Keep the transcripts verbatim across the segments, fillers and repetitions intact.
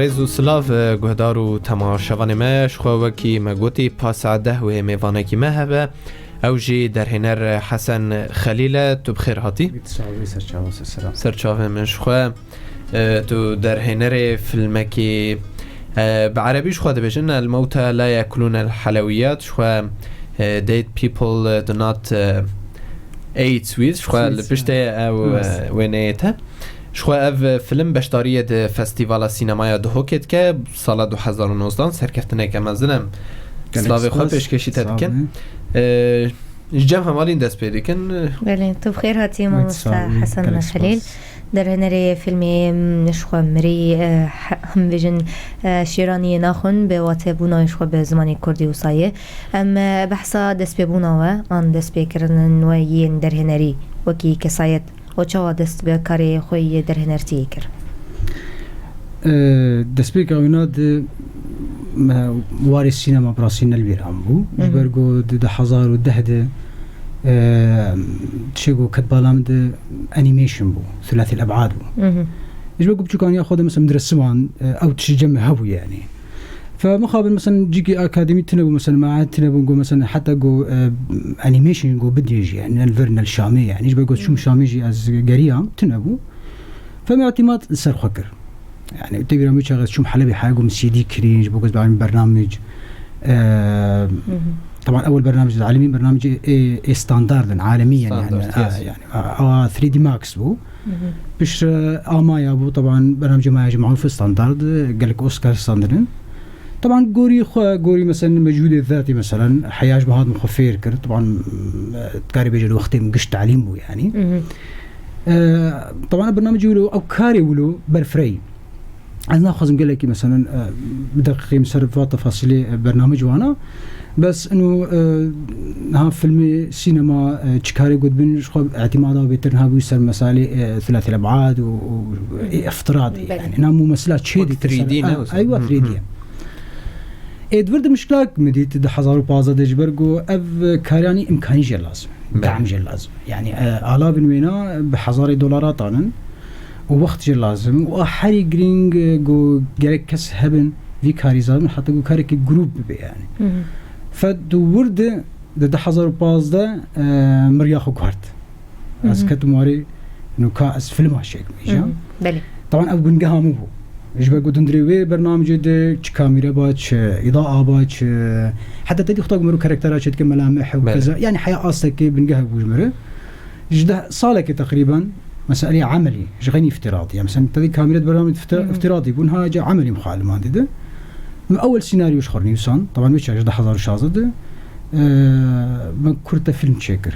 Rêz û silav, e, guhdar û temaşevanê me, ji xwe wekî me gotî, pasa deh wê mêvanekî me hebe. Ew jî derhêner Hesen Xelîl e. Tu bi xêr hatî. Sağ ol, serçava, selam. Serçavê min ji xwe, e, tu derhênerê filmekî, e, bi erebî ji xwe dibêjin, El mewta la yekulûn el helewiyat, ji xwe, e, dead people do not, e, age with, ji xwe li piştê ew, e, wêneyê te. Ji xwe ev film beşdariyê di Festîvala Sînemaya Duhokê dike, sala du hezar û nozdan, serkeftineke mezin em. Gelek slavê xwe spas. Pêşkêşî te dikin. Sağ olun. Ee, ji cem hevalîn dest pê dikin. Belê, tu bi xêr hatî, mamosta Hesen Xelîl. Derhênerê filmê, em, ji xwe mirî, e, he-, em bêjin, e, şêraniyê naxwin bi watebûna ji xwe bi zimanê kurdî wisa ye. Em, e, behsa destpêbûna we an destpêkirin we yên derhênerî wekî kesayet û çawa dest bi karê xwe yê derhênertiyê kir? E, destpêka wina di me warê sînema bi rastî ne li bîra min bû. Ji ber ku di du hezar û deh de, e, tiştê ku ket bala min de animation bû, thulathî el-eb'ad bû. Ji ber ku biçûkaniya xwe de mesela min diresiman, e, ew tişt cem hebû yani. Fe mixabin mesela cîkî akademî tune bû, mesela maet tune bû, ku mesela heta ku, e, animation ku bidê jî, yani ne li vir ne li Şamê, yani ji ber ku çûm Şamê jî ez geriyam, tune bû. Fe me îtîmat li ser xwe kir. Yani tê bîra min çax ez çûm Helebê, heya ku min C D kirîn, ji bo ku ez bibim bernamij, e, taban ewel bernamij, alemî bernamij ê, ê standard in, alemî yani, yani, standard, yes, yani, a, a three D Max bû. Piştre a maya bû, teban bernamecê maya jî marûf e, standard, gelek Oscar standard in. Teban gorî xwe, gorî mesela mecûdê zatî, mesela heya ji min hat min xwe fêr kir. Teban, e, dikarê bêje li wextê min giş talîm bû yani. E, teban bernamecê wilo, ew karê wilo berfireyî. Ez naxwazim gelekî, mesela, e, bi deqîqê min ser va tefasîlê, e, bernamej wana. Bes ino, e, niha filmê, sînema, e, çi karê gotibin, ji xwe îtîmada bêtir niha bû ser meselê, e, thulathî el-eb'ad û, û, ê, îftiradî. Belê. Yani, na mûmesila çê dî three D ser, ne, e, wisa. Eywa, three D. Ê, di vir de mişkilak min dît di hezar û pazdeh de, ji ber ku ev kariyanî îmkanî jê lazim. Belê. Dam jê lazim. Yani, e, alavin wêna bi hezarê dolara tanin. û wext jî lazim û a herî girîng, e, ku gerek kes hebin vî karî zabin, heta ku karekî grûp bibe yani. Fe di wir de, di du hezar û pazdeh, e, min riya xwe guhert. Ez ketim warê, nûka ez filma çêkim îja. Belê. Taban ev bingeha min bû. Ji ber ku di hundirê wê bernamecê de çi kamîre ba, çi îdaa ba, çi, heta tedî xwe ku mero karaktera çêdike melameh û keza. Yani heya astekê bingeh bû ji mero. Ji deh salekê teqrîben meseleyê emelî, ji xeynî îftiradî. Ya mesela tedî kamîret bernamê ifti-, îftiradî bûn, ha ca emelî mixaliman dide. Min ewel sînaryo ji xwe nivîsan, taban wê çax ji du hezar û şazdeh de, e, min kurte fîlm çêkir.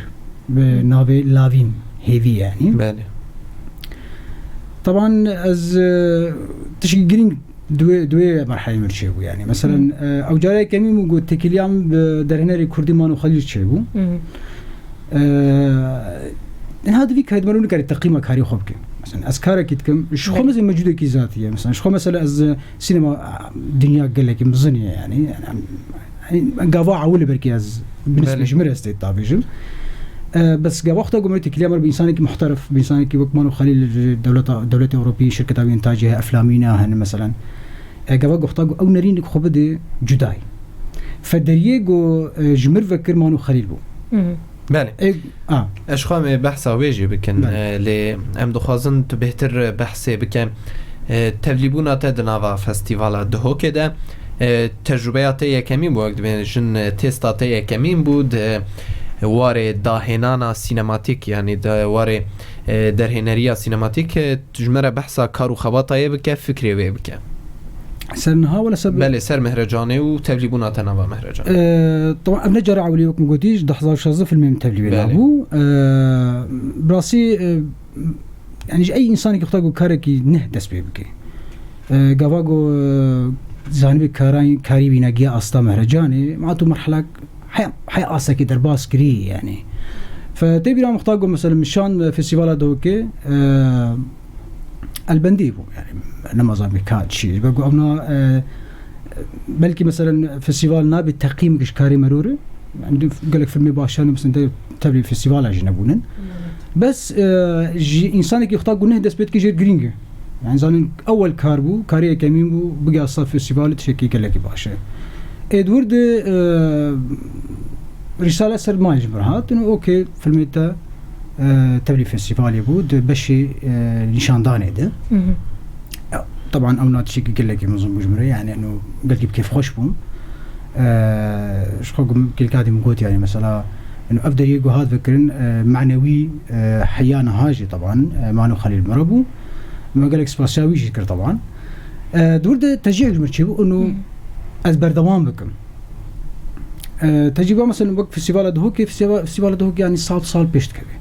Bi navê Lavîn, hêvî yani. Belê. Taban ez, e, tişkî girîng Di wê, di wê merhelê min çêbû yani. Mesela, e, ew cara yekemîn bû ku têkiliya min bi derhênerê kurdî Mano Xelîl çêbû. E, niha di vî karî de mero nikarî teqîma karê xwe bike. Mesela, ez karekî dikim, ji xwe mesela mecûdekî zatî ye. Mesela, ji xwe mesela ez, e, sînema, e, dinya gelekî mezin ye yani. Yani, em, Yanî, gava ewil e belkî ez bi nisbê ji min re ez tê tabêjim. E, bes gava xwe ta ku mero têkiliya mero bi însanekî muhterif, bi însanekî wek Mano Xelîl ji dewleta, dewletê Ewropî, şirketa wî întacê heye, eflamîna hene meselen. E, gava ku xwe ta ku ew nerîn xwe bidê cudayî. Fe deriyê ku, e, ji mir vekir Mano Xelîl bû. Belê. E, a. Ez ji xwe em ê behsa wê jî bikin. Belê. E, lê em dixwazin tu bêhtir behsê bike. E, tevlîbûna te di nava festîvala Duhokê de, e, tecrûbeya te yekemîn bû, wek dibêjin, e, têsta te yekemîn bû di warê dahênana sînematîk, yanî di warê, e, derhêneriya sînematîk, e, ji me re behsa kar û xebata yê bike, fikrê wê bike. Ser niha wala ser... Belê, ser Mehrecanê û tevlîbûna te nava Mehrecanê. Ee, tamam, ev ne cara ewilî wek min gotî, ji du hezar û şazdeh filmê min tevlî wê... Belê. Nabû. Ee, bi rastî, e, yani ji ey însanekî xwe ta ku karekî neh dest pê bike. Ee, gava ku, e, zanibê karan-, karî wî negiya asta Mehrecanê, ma tu merhelak heya, heya astekî derbas kirî yani. Fe tê bîra min xwe ta ku mesela min şand, e, festîvala Duhokê, e, elbendî bû. Yani, nema zanî ka çi. Ve ku evna, e, belkî, meselen, festîval nabe teqîmek ji karê mero re. Yani, gelek filmê baş hene, mesela, te-, tevlî festîvala jî nebûnin. Bes, e, ji însanekî xwe ta ku neh dest pê dike jêr girîng e. Yani zanin ewel kar bû, karê yekemîn bû, bigihasta festîvalê, tiştekî gelekî baş e. Ê di wir de, e, Rîsale ser mayê ji mir hat, û okey, filmê te, e, tevlî festîvalê bû, di beşê, e, nîşandanê de. Hı hı. Ya, teban ew na tiştekî gelekî mezin bû ji mir re, yani eno gelekî bi kêfxweş bûm. E, ji xwe gum-, gelkî hadî min got, yani mesela, eno ev deriyê ku hat vekirin, e, manewî, e, heya niha jî teban, e, Mano Xelîl mir re bû. Me gelek spasiya wî jî kir teban. E, di wir de tecrîbek ji min çêbû, û Hı. ez berdewam bikim. E, tecrîba mesela wek festîvala Duhokê, festîva-, festîvala Duhokê yani sal sal pêş dikeve.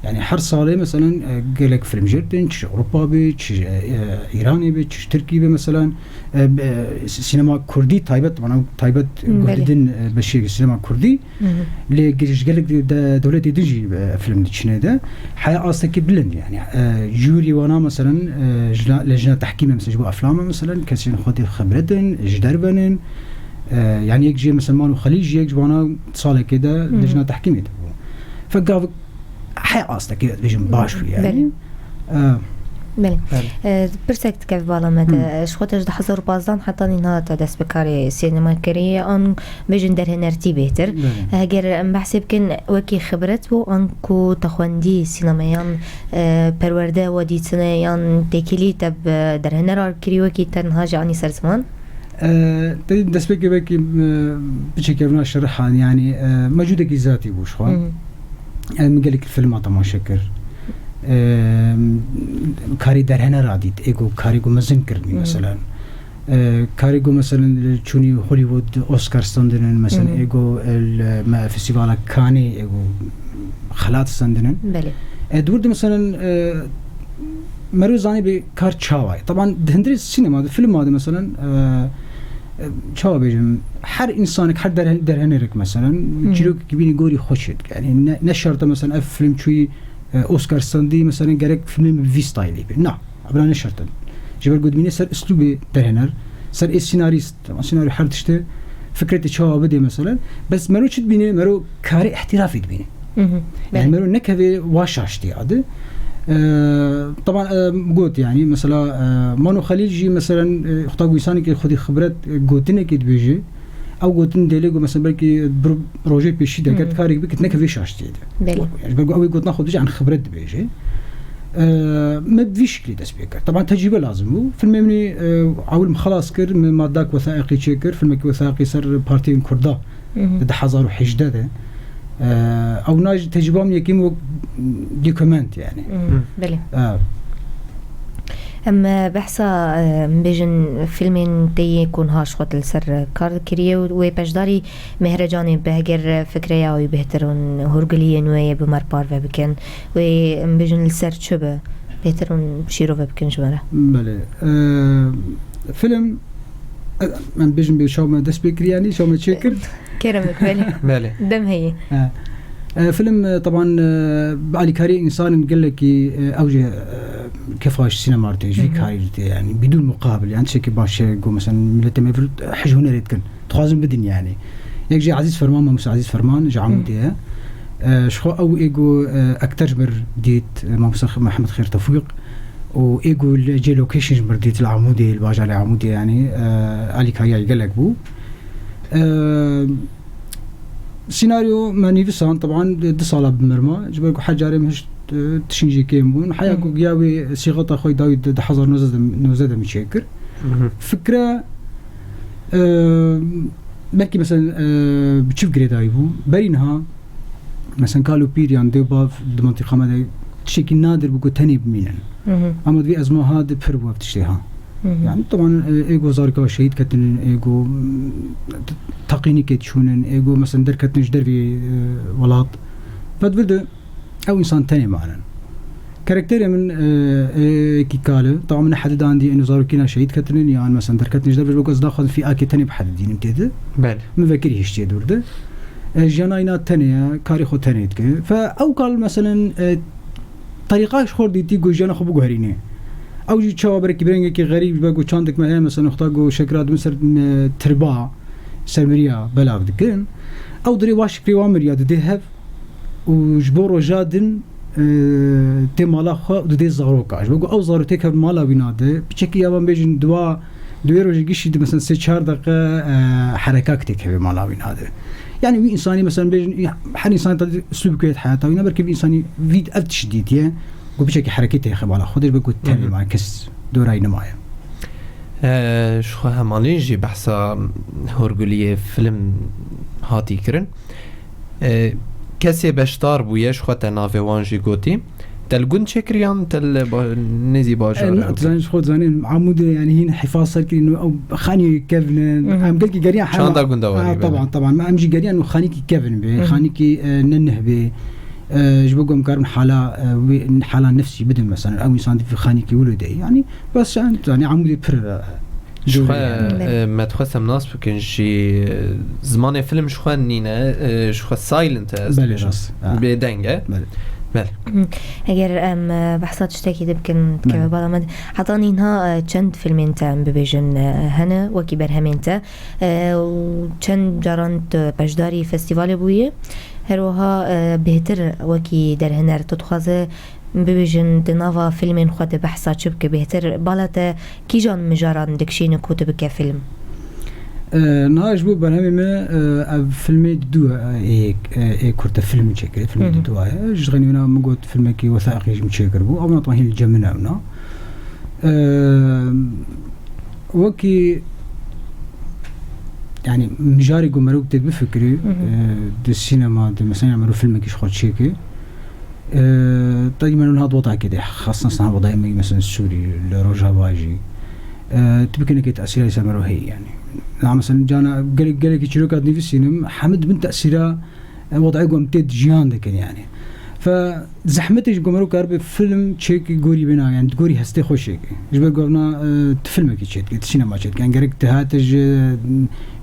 Yani her salê mesela, e, gelek film jê ditin, çi ji Ewropa be, çi ji, e, Îranê be, çi ji Tirkî be mesela. E, be, s-, sînema kurdî taybet, bana taybet Hı, belê. guhdidin, e, beşê sînema kurdî. Hı hı. Lê gi-, ji gelek de, de, dewletê din jî, e, film diçine de. Heya astekî bilind yani. E, jûrî wana, meselen, e, jina, lejna tehkîmê, meselen, ji bo eflama, meselen, kesên xwedî xibret in, ji derve nin. E, yani yek jê, meselen, Mano Xelîl jî yek ji wana salekê de Hı hı. lejna tehkîmê de bû. Fe gavik heya astekî, dibêjim, baş bû yani. Belê. E, Belê. Belê. E, pirsek dikeve bala me de. Hı. Ji xwe te ji du hezar û pazdeh heta nîna te dest bi karê sînema kiriye, an bêjin derhenertî bêhtir. Belê. Heger em behsê bikin, wekî xibret bû, an ku te xwendî sînema yan, e, perwerde we dîtine, yan têkilî te bi derhenerar kirî wekî te niha jî anî ser ziman? E, te destpêkê wekî, e, piçekê vina şerhan, yani, e, mecûdekî zatî bû ji xwe. Hı hı. E, min gelek filma temaşe kir. E, karê derhenera dît, ê ku karê ku mezin kirdî, Hı hı. meselen. E, karê ku, meselen, çûnî Hollywood, Oscar standinin, meselen, Hı hı. ê ku el, me festîvala Cannesê, ê ku xelat standinin. Belê. E, di wir de, meselen, e, mero zanî bi kar çawa ye. Teban di hundirê sînema de, filma de, meselen, e, e, çawa bêjim, her insanek, her derhe-, derhenerek, meselen, Hı hı. çîrokekî bînî gorî xwe çê dike. Yani ne, ne şert e, meselen, ev film çûyî, e, Oscar standî, meselen, gerek filmê min vî stylî be. Na. Evra ne şert in. Ji ber ku dibîne ser uslûbê derhener, ser ê senarîst, ama senaryo her tiştê fikretê çawa bidê, meselen. Bes mero çi dibîne? Mero karê îhtîrafê dibîne. Hı hı. Yani Belê. mero nekeve wa şaştiya de. Ee, taban, e, got yani, mesela, e, Mano Xelîl jî, meselen, e, xwe ta ku însanekî xwedî xibret, e, gotinekê dibêje, ew gotin dê lê ku, mesela, belkî bir rojê pêşî de, Hı hı. ket karek bikit, nekeve şaştiyê de. Belê. Yani, ji ber ku ew ê gotina xwe dibêje, yani xibret dibêje. Ee, me bi vî şiklî dest pê kir. Taban tecrîbe lazim bû. Filmê min ê, e, ewil min xelas kir, min madak wethaiqî çê kir, filmekî wethaiqî ser partiyên Kurda Hı hı. di du hezar û hejdeh de. Ee, ew na jî tecrîba min yekîm wek dokument yani. Hı, Hı. belê. Ee. Em, e, behsa, e, em bêjin filmên te yê ku niha ji xwe tu li ser kar dikiriye û wê beşdarî Mehrecanê be, heger fikreya wî bêhtir û hûrgiliyên wê yê bi me re parve bikin, wê em bêjin li ser çi be, bêhtir û şîrove bikin ji me re. Belê. Ee, film, e, em bêjin bê çawa me dest pê kir, yani çawa me çê kir. Kerem, belê. Belê. Dem heye. Ha. E, film, e, taban, e, bi alîkarî însanên gelekî, e, ew jî, e, kefa ji sînema re tê, ji vî Hı hı. karî re tê, yani bidûn muqabil, yani tiştekî baş e, ku, mesela, miletê me vir, e, hej hunerê dikin. Dixwazin bidin, yani. Yek jî Ezîz Ferman, Mamoste Ezîz Ferman, ji Hı. Amûdê ye. E, ji xwe ew ê ku, e, ekter ji mir dît, e, Mamoste Mehmet Xêr Tefwîq. Û ê ku li cê location ji mir dît, li Amûdê, li bajarê Amûdê, yani, e, alîkariya gelek bû. E, Senaryo me nivîsan, teban, di sala bi mir ma, ji ber ku her carê min hişt, e, tişîn jî kêm bûn. Heya Hı. ku giya wê sîxeta xwe dawî di du hezar nozdeh de, nozdeh de min çêkir. Hı hı. Fikre, e, belkî, mesela, e, bi çi girêdayî bû? Berî niha, mesela, kal û pîr yan dê û bav di mintîqa me de tiştekî nadir bû ku tenê bimînin. Hı hı. Ama di vê ezma ha de pir bû ev tiştê ha. Hı hı. Yani, teban, e, ê ku zarika şehîd ketinin, ê ku, mm, teqînîkê diçûnin, ê ku, mesela, derketin ji dervê, e, welat. Ve di vir de ew însan tenê manin. Karakterê min, e, e, yekî kal e. Teban min hedi dandî, êno zarokîna şehîd ketinin, yan, mesela, derketin ji dervê, ji bo ku ez daxwazim fîakê tenê bi hedi dînim tê de. Belê. Min vekirî hiştiye di wir de. E, jiyana îna tenê ye, karê xwe tenê dike. Fe ew kal, mesela, e, Terîqa ji xwe dîtî ku jiyana xwe biguherînê. Ew jî çawa berekî birengekî xerîb ji ber ku çandek me heye, mesela, nixta ku şekira dimin ser, e, tirba, ser miriya belav dikin. Ew dirê wa şekrê wa miriya didê hev û ji bo roja din, e, tê mala xwe û didê zaroka. Ji bo ku ew zarok têkevin mala wîna de, piçekî ya van bêjin dua, duwê rojê gişî di, mesela sê çar deqe, e, herekak têkevê mala wîna de. Yani wî insanî, mesela bêjin, her insanî tadî uslûbek wê heyata wîna, belkî vî insanî vî ev tişt dîtiye, ku piçekî hereketê xe mala xwe de, ji bo ku tevî Hı hı. ma kes dorayî nemaye. E, ji xwe hemalî jî behsa hûrguliyê film hatî kirin. E, kesê beşdar bûye, ji xwe te navê wan jî gotî. Te li gund çêkiriyan, te li ba-, nêzî bajar E, ne, e, tu zanî, ji xwe zanîn, Amûdê, yani, hîn hifaz ser kirîn, ew xanî kevin, Hı hı. em gelkî geriyan hema. Çanda gunda warî, Ha, belê. Taban, taban. Em jî geriyan û xanîkî kevin bê, Hı hı. xanîkî, e, ne nih bê. E, ji bo ku em karin hala, e, wê, hala nefsî bidin, mesela, ew însan di xanîkî wilo de. Yani, bes, yani, tu zanî, Amûdê pir, e, Ji xwe, Belê. e, me dixwest em nas bikin jî, e, zimanê film ji xwe nîne, e, ji xwe silent e, ez Belê, dibêjim. rast. Ha. Bêdeng e. Belê. Belê. Hı. Eger em, e, behsa tiştekî de bikin, Belê. keve bala me de. Heta nîha, e, çend filmên te em bibêjin, e, hene, wekî berhemên te, e, û çend caran tu beşdarî festîvalê bûyî? Her wiha, e, bêhtir wekî derhêner tu dixwaze bibêjin, di nava filmên xwe de behsa çi bike bêhtir? Bala te kîjan mijaran dikişîne ku tu bike film? E, niha ji bo berhemê me, e, ev filmê didu, e, ê, e, ê kurte film çêkirî, filmê Hı hı. didu ye. Ji xenî wina min got filmekî wethaiqî jî min çêkiribû. Ew na tahîn li cem min e wina. E, wekî, yani, mijarê ku merok tê bifikirî, Hı hı. e, di sînema de, mesela, merok filmekî ji xwe çêke. E, tabii, me niha di wedayekê de, xastan niha wedayê me, mesela, Sûrî, li Rojava jî. E, tu bikinekê tesîra li ser mero heye, yani. Na, mesela, cana gelek, gelekî çîroka dinivîsînim, hemî di bin tesîra, e, wedayê ku em tê di jiyan dikin, yani. Fe zehmetê ji ku mero karibe film çêke gorî bina, yani, gorî hestê xwe çêke. Ji ber ku evna, e, tu filmekî çêdike, tu sînema çêdike. Yani, gerek tu hate ji,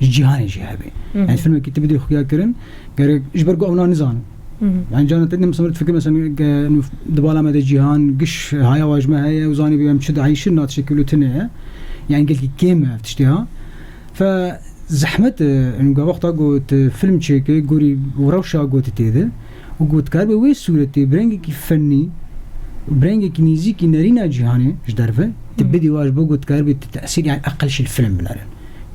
ji cîhanê jî hebe. Hı hı. Yani, filmekî tu bidê xuya kirin, gerek ji ber ku ewna nizanin. Hı hı. Yani, cana te, mesela, tu fikir, mesela, ge-, nû di bala me de cîhan, giş haya wa ji me heye, û zanî bî em çi dieyşin, na tiştekî wilo tune ye. Yani, gelkî kêm e ev tiştê ha. Fe zehmet e, yani, ga wexta ku tu film çêke, gorî û rewşa ku tu tê de, û ku tu karibe wê sûretê, bi rengekî fennî, bi rengekî nêzîkî nerîna cîhanê ji derve, tu Hı. bidî wa ji bo ku tu karibe tu tesîr, yani, eqel şî li film binere.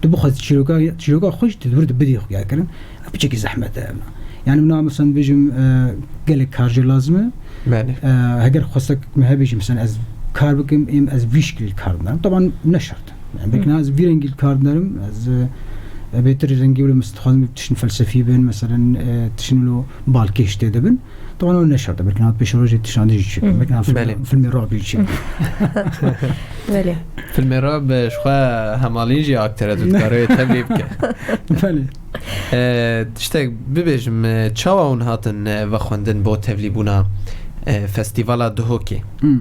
Tu bixwazî çîroka, çîroka xwe jî tu dibir tu bidî xuya kirin. Ev piçekî zehmet e evna. Yani, mina, mesela, bêjim, e, gelek kar jê lazim e. Belê. E, heger xwestek me hebe jî, mesela, ez kar bikim, êm ez vî şikilî kar binerim. Taban ne şert. Yani, belkî Hı. niha ez vî rengî li kar dinerim, ez, e, bêtir rengî wilo, mes-, dixwazim tiştin felsefî bin, mesela, e, tiştin wilo balkêş tê de bin. Taban ew ne şert e, belkî niha pêşerojê tiştan de jî çêkim. Hı. Belkî niha film-, Belê. filmê rab jî çêkim. Belê. Filmê rab, e, ji xwe hemalî jî aktor e, tu dikare wê tevlî bike. Belê. E, tiştek bibêjim, e, çawa hûn hatin, e, vexwendin bo tevlîbûna, e, festîvala Duhokê? Hı.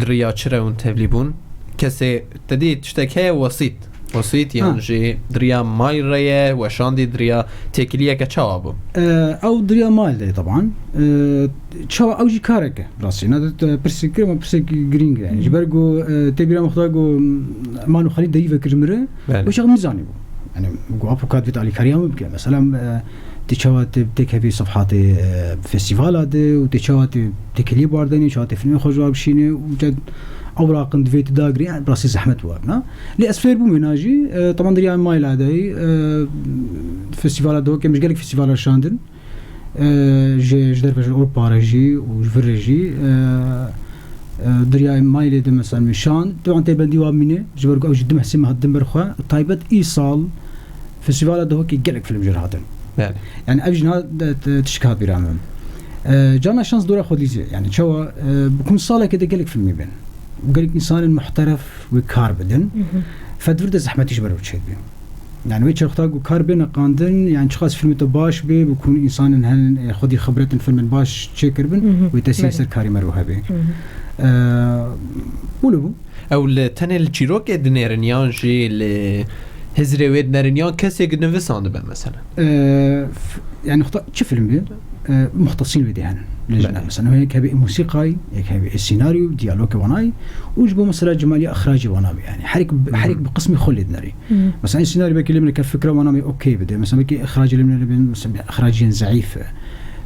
Di riya çi re hûn tevlî bûn? Kesê te dî tiştek heye wesît? Wesît yan Ha. jî di riya mayl re ye, weşandî di riya têkiliyeke çawa bû? E, ew di riya mayl de ye, teban. E, çawa ew jî kareke, rastî. Na, te pirsek kir, ma pirsek girîng e. Yani, Hı. ji ber ku, e, tê bîra me xwe da ku, m, Manu Xalî derî vekir ji min re, Belê. wê çax min nizanî bû. Yani, ku apo kat vê alîkariya min bike. Mesela, e, tê çawa tê, tê kevî sefhatê, e, festîvala de û tê çawa tê, tê keliyê bardenê, çawa tê filmê xwe ji wa bişîne û te ew raqin divê tu dagirî, yani, rastî zehmet war, na? Lê ez fêr bûm wêna jî, e, teman di riya mayla de, e, festîvala de, weke min ji gelek festîvala şandin. E, ji, ji derve ji Ewropa re jî û ji vir re jî, e, e, di riya maylê de, mesela, min şand, teban tê bendî wa mîne, ji ber ku ew jî du meh sê meh din ber xwe. Taybet îsal festîvala Duhokê gelek film jê re hatin. Belê. Yani, ev jî niha de, de, tiştek hat bîra min. E, cana şans dora xwedî zê. Yani, çawa, e, bi ku salekê de gelek filmê bên. Gelek însanên muhteref wê kar bidin. Hı hı. Fedvir de zehmetî ji ber ew çêdibe. Yani, wê çaxta ku kar bê neqandin, yani, çiqas filmê te baş bê, bi ku însanên hene, e, xwedî xibretin filmên baş çêkiribin, Hı hı. wê tesîr Belê. ser karê mero hebe. Hı hı. E, wilo bû. Ew li tenê li çîrokê dinêrin yan jî li hizrê wê dinêrin yan kesê ki nivisan dibe mesela? E, f-, yani, xta-, çi film bê? E, muxtesîn wê dê hene. Lê jina Belê. mesela, yek hebe musîqayî, yek hebe senaryo, diyalog wanayî, û ji bo mesela cimaliya ixracê wana bê. Yani, her yek bi, her yek bi qismê xwe lê dinêrî. Hı. Mesela, senaryo belkî lê min ke fikra wana me okey bide. Mesela, belkî ixracê lê min bê, mesela, ixraciyên zeîf e.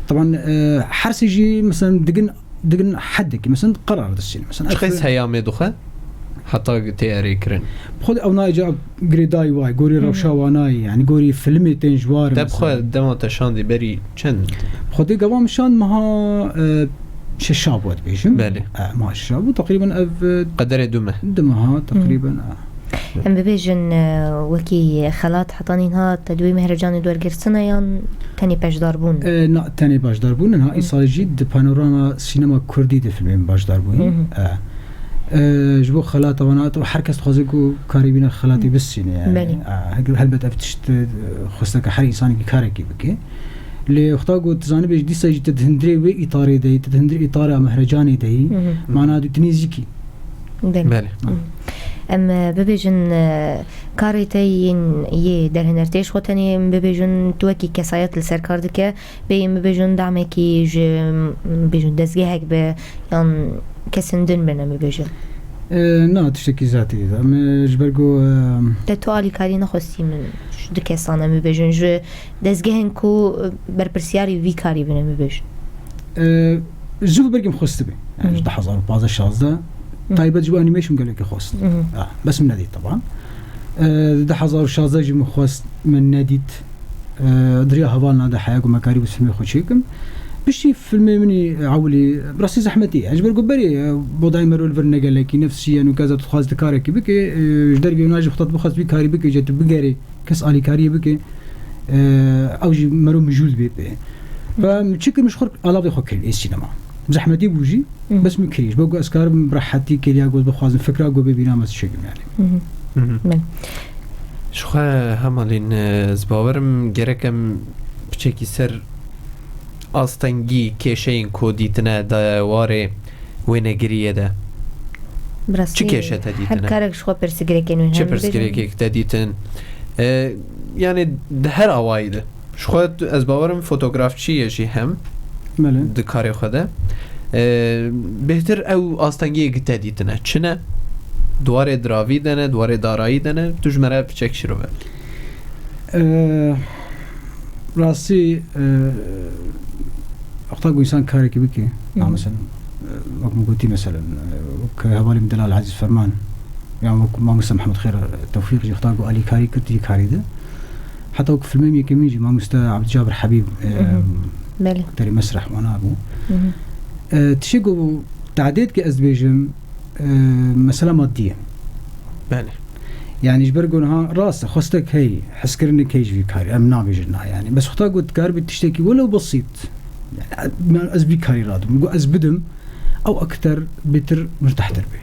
Taban, e, her sê jî, mesela, digin, digin hedekî, mesela, qerar distînin. Mesela, Çi qeys heyamê dixwe? Heta tê erê kirin. Xwedê ew nayê ca girêdayî wayê, gorî Hı hı. rewşa wa nayê, yani gorî filmê tên ji war, Te mesela. Bixwe dema te şandî berî çend? Xwedê gava min şand meha, e, şeşa bû, dibêjim. Belê. E, meha şeşa bû, teqrîben ev, e, Qederê du meh. du meha, Hı. teqrîben, e. Em bibêjin, e, wekî xelat heta nîha te di wê mehrecanê wergirtine yan tenê beşdar bûn? E, na, tenê beşdar bûn. Niha Hı. îsal jî di panorama sînema kurdî de filmên beşdar bûyî. Hı hı. E, e, ji bo xelata wana, her kes dixwaze ku karê bîne xelatê Hı. bistîne, yani. Belê. E, hel-, helbet ev tişt, e, xwesteke her însanekî karekî bike. Lê wexta ku tu zanibê, dîsa jî tu di hundirê wê îtarê de yî, tu di hundirê îtara mehrecanê de yî, Hı hı. mana tu nêzîkî. Belê. Belê. Hı. Em, e, bibêjin, e, karê te yên yê derhêner tê, ji xwe tenê em bibêjin tu wekî kesayet li ser kar dike, bê em bibêjin damekî ji, em, bibêjin dezgehek be yan kesên din bin em bibêjin? E, na, tiştekî zatî de. Em, e, ji ber ku, e, Te tu alîkarî nexwestî min ji du kesan em bibêjin, ji dezgehên ku, e, berpirsiyarî vî karî bin em bibêjin? E, ji bo belkî min xwestibe. Yani Hı. ji du hezar û pazdeh şazdeh Hı. taybet ji bo animation gelekî xwest. Hı hı. Ah, bes min nedît taban. E, du hezar û şazdeh jî min xwest, min nedît. E, di riya hevalna de heya ku me karîbû filmê xwe çêkim. Piştî filmê min î ewilî, rastî zehmetî ye. Ji ber ku berê, e, bodayê mero li vir ne gelekî nefsî ye, nûke ez tu dixwazî tu karekî bike, e, ji dervê wina jî xwe te dixwest vî karî bike, je tu bigerê kes alîkariyê bike, e, ew jî mero mijûl bê pê. Hı. Ve min çi kir, min ji xwe alavê xwe kir ê sînema. Zehmetî bû jî, Hı. bes min kirî. Ji bo ku ez karim bi rehetî kêliya ku ez bixwazim fikra ku bê bîna me çêkim yani. Hı hı. Hı hı. Belê. Ji xwe hemalîn, e, ez bawerim gerek em piçekî ser astengî kêşeyên ku dîtine de warê wênegiriyê de. Bi rastî Çi kêşe te dîtine? Her karek ji xwe pirsgirêkên wê Çi hene. Pirsgirêkek te dîtin? E, yani di her awayî de. Ji xwe tu, ez bawerim fotografçî ye jî hem Belê. di karê xwe de. E, bêhtir ew astengiyê ki te dîtine. Çi ne? Di warê diravî de ne, di warê darayî de ne. Tu ji me re piçek şîrove. E, rastî, e, wexta ku însan karekî bike, Hı hı. na mesela, e, wek min gotî mesela, e, wek hevalê min delal Ezîz Ferman, yan wek mamoste Mihemed Xêr Tewfîq jî wexta ku alîkarî kir di vî karî de. Heta wek filmê min yekemîn jî mamoste Abdulcabir Habîb, e, Hı hı. Belê. akterê mesreh wana bû. Hı hı. E, tiştê ku tadê dike ez dibêjim, e, mesela madî ye. Belê. Yani ji ber ku niha rast e, xwestek heyî, hezkirinek heyî ji vî karî, em nabêjin na yani. Bes wexta ku dikaribî tiştekî welew besît, yani, ez vî karî radim, ku ez bidim, ew akter bêtir murtehtir bê.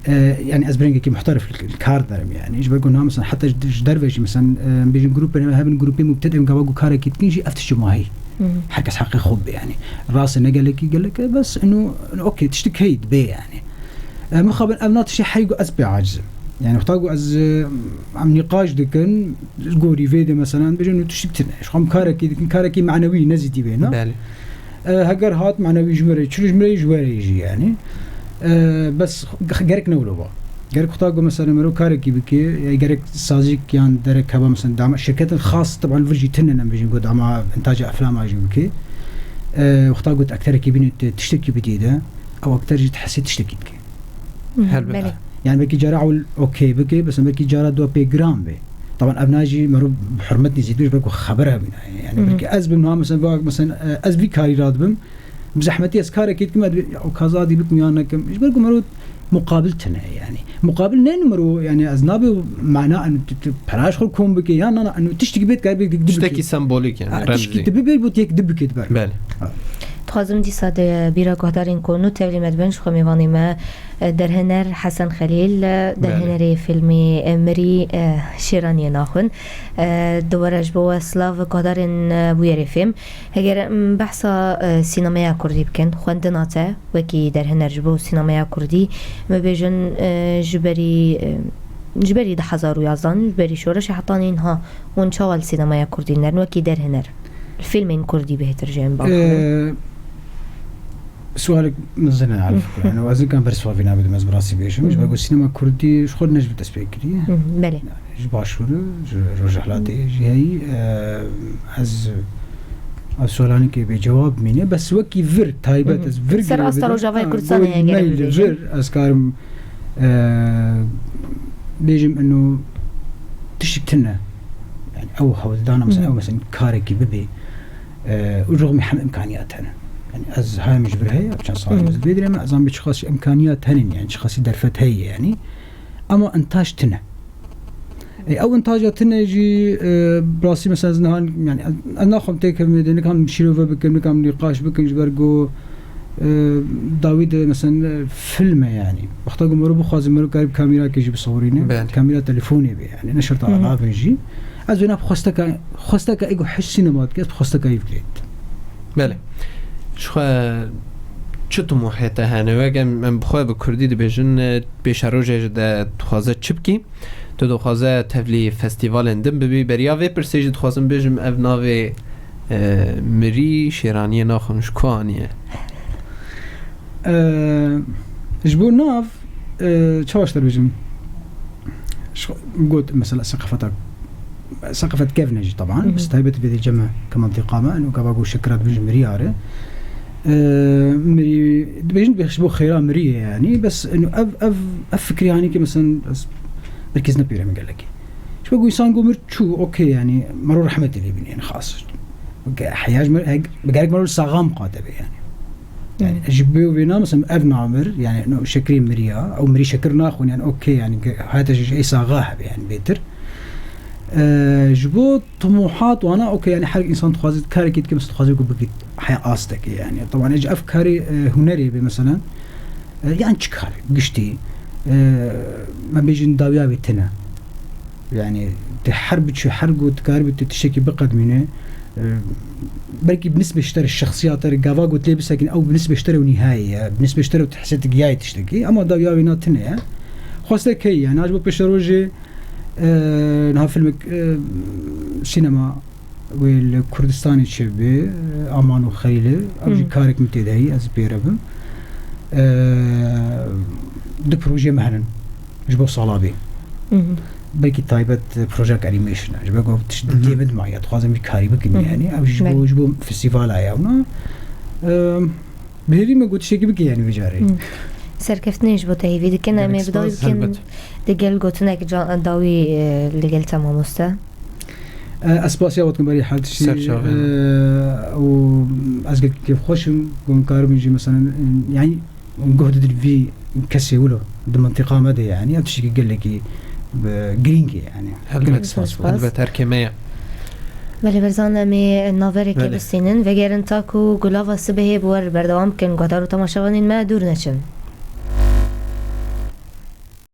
E, yani ez bi rengekî muhterif li, li kar derim yani. Ji ber ku niha mesela heta ji, ji derve jî mesela, e, em bêjin grûpên me hebin, grûpê mubtedê em gava ku karekî dikin jî ev tişt ji ma heyî. Hı hı. Her kes heqê xwe bê yani. Rast e ne gelekî gelek e, bes ino, ino okey, tiştik heyî dibê yani. E, mixabin ev na tiştê heyî ku ez pê aciz im. Yani wexta ku ez, e, em nîqaş dikin, gorî vê de mesela, bêjin ino tiştik tune. Ji xwe em karekî dikin, karekî manewî ne zîdî bê, ne? Belê. E, heger hat manewî ji me re, çilo ji me re, ji we re jî yani. E, bes gerek ne wilo ba. Gerek wexta ku mesela mero karekî bike, ya gerek sazîk yan derek heba mesela dama şirketên xas, taban vir jî tune ne, em bêjin ku dama intaca eflama jî bike. E, wexta ku akterekî bîne te tiştekî bidî de, ew akter jî dihesê tiştekî dike. Hı, Helbet. belê. Yani belkî cara ewil okey bike, bes belkî cara dua pê giran be. Taban ev na jî mero bi hurmet nêzî dibêje, belkî xeber hebîne. Yani Hı hı. belkî ez bim niha mesela, va, mesela, e, ez vî karî radibim. Bi zehmetî ez karekê dikim, ez dibê, ya, o kazadî bikim ya nekim. Ji ber ku mero muqabil tune yani. Muqabil ne mero yani ez nabe mana en tu, tu peraş xwe kom bike ya na, na, en tiştekî bê dikar bê dik Tiştekî sembolîk yani, Ha, remzî. tiştekî tu bibê bot yek dibike diber. Belê. Ha. Dixwazim dîsa de bîra guhdarên ku nû tevlî me dibin ji xwe mêvanê me, e, derhêner Hesen Xelîl, e, Belê. derhênerê fîlmê, e, Mirî, e, Şêraniyê naxwin. E, di were ji bo we silav guhdarên, e, bûyerê fêm. Heger em behsa, e, sînemeya kurdî bikin, xwendina te wekî derhêner ji bo sînemeya kurdî, em bêjin, e, ji berî, e, ji berî du hezar û yazdan, ji berî şoreşê heta nîha hûn çawa li sînemeya kurdî dinerin wekî derhêner? Li fîlmên kurdî bêhtir jî em biaxivin. E, Sualek mezin e, Elif. Yani, ez nikan bersivavîna bidim, ez bi rastî bêjim. Hı hı. Ji ber ku sînema kurdî ji xwe ne ji dest pê kiriye. Hı hı, belê. Yani, ji Başûrê, ji Rojhilatê, jî heyî, e, ez Ev sualanekê bê cewab mîne, bes wekî vir taybet, ez vir Ser asta girêdayim. Rojavayê Ha, Kurdistanê boy eger meyli bibêjin. Vir, ez karim, e, bêjim eno tiştik tune. Yani ew hewldana, mesela, Hı hı. ew, mesela, karekî bibê, e, û rixmî hem imkaniyat hene. Yani ez hayê min ji vir heye, çend sal Hı hı. ez bê dirê me, ez an bê çiqas imkaniyat hene, yani çiqasî derfet heye yani. Ama intaj tune. E, ew intaja tune jî, e, bi rastî mesela ez niha, yani, ez naxwem têkevim vê dê, nikan şîrove bikim, nikan nîqaş bikim, ji ber ku, e, dawî de mesela, e, film e yani. Wexta ku mero bixwaze, mero karî bi kamîrakê jî bisewirîne. Belê. Kamîra telefonê be yani, ne şerta Hı hı. alavên jî. Ez wêna bi xwesteka, xwesteka ê ku hej sînema dike, ez bi xwesteka wî bigirêt. Belê. Ji xwe çi timohê te hene? Wek em, em bi xwe bi kurdî dibêjin, e, pêşerojê ji de dixwaze çi bikî? Tu dixwaze tevlî festîvalên din bibî? Beriya vê pirsê jî dixwazim bêjim, ev navê, e, mirî şêraniyê naxwim ji ku aniye? E, ji bo nav, e, çawa ji te bêjim? Ji xwe got mesela seqafeta, seqafet kevne jî taban, Hı hı. bes taybet vê dê cem ke mentiqa me, eno gava ku şekira dibin ji miriyê re. E, mirî, dibêjin dibê ji bo xêra miriyê yani, bes eno ev, ev, ev fikrî hanî ke mesela ez belkî ez nepêre min gelekî. Ji bo ku însan ku mir çû, okey yani, mero rehmetê lê bîne yani xas. Ge-, heya ji mir, he-, bi gerek mero saxan miqate be yani. Yani, Hı. ji bo vêna mesela ev namir, yani, no, şekirê miriya, ew mirî şekir naxwin, yani, okey, yani, ge-, hayata ji, ji ê saxa hebe, yani, bêtir. E, ji bo tumuhat wana, okey, yani, her insan dixwaze karekê dike, mesela dixwaze ku bikit heya astekê, yani. Taban, ji ev karê, e, hunerê be, mesela, e, yani, çi kar, giştî, e, me bêjin dawiya wê tine. Yani, tu her biçû, her ku dikaribî tu tiştekî biqedmîne, e, belkî bi nisbê ji te re şexsiya te re gava ku tu lê bisekîn, ew bi nisbê ji te re û nîhayê ye, bi nisbê ji te re û tu hesê tu giyayê tiştekî, ama dawiya wê na tune ye. Xwestek heye, yani, ji bo pêşerojê, e, niha filmek, e, sînema wê li Kurdistanê çêbê, e, Aman û Xelîlê, ew jî Hı. karek min tê de heye, ez pê re bim. E, du proje me henin ji bo sala bê. Hı hı. Belkî taybet, e, projek animation e. Ji ber ku tişt Hı hı. dilê min maye, dixwazim vî karî bikim Hı hı. yani. Ew jî ji bo, Belê. ji bo festîvala ye. Wina, e, bi hêvî me got tiştekî bike yani vê carê. Hı. Serkeftinê ji bo te hêvî dikin. Em ê Gerek bi dawî spas. Bikin Helbet. Digel gotinek ca-, dawî, e, li gel te mamoste. E, ez spasiya we dikim berî her tiştî. Ser çavê. E, û ez gelkî kêfxweş im, ku em karibin jî mesela, e, yani, guh didin vî kesê wilo di mintîqa me de, yani, ev tiştekî gelekî, e, girîng e, yani. Helbet. Gelek spas. Spas. Helbet, her kêmeye. Belê, Berzan, em ê naverekê Belê. Bistînin. Vegerin ta ku gulava sibehê bi we re berdewam bikin, guhdar û temaşevanên me dûr neçin.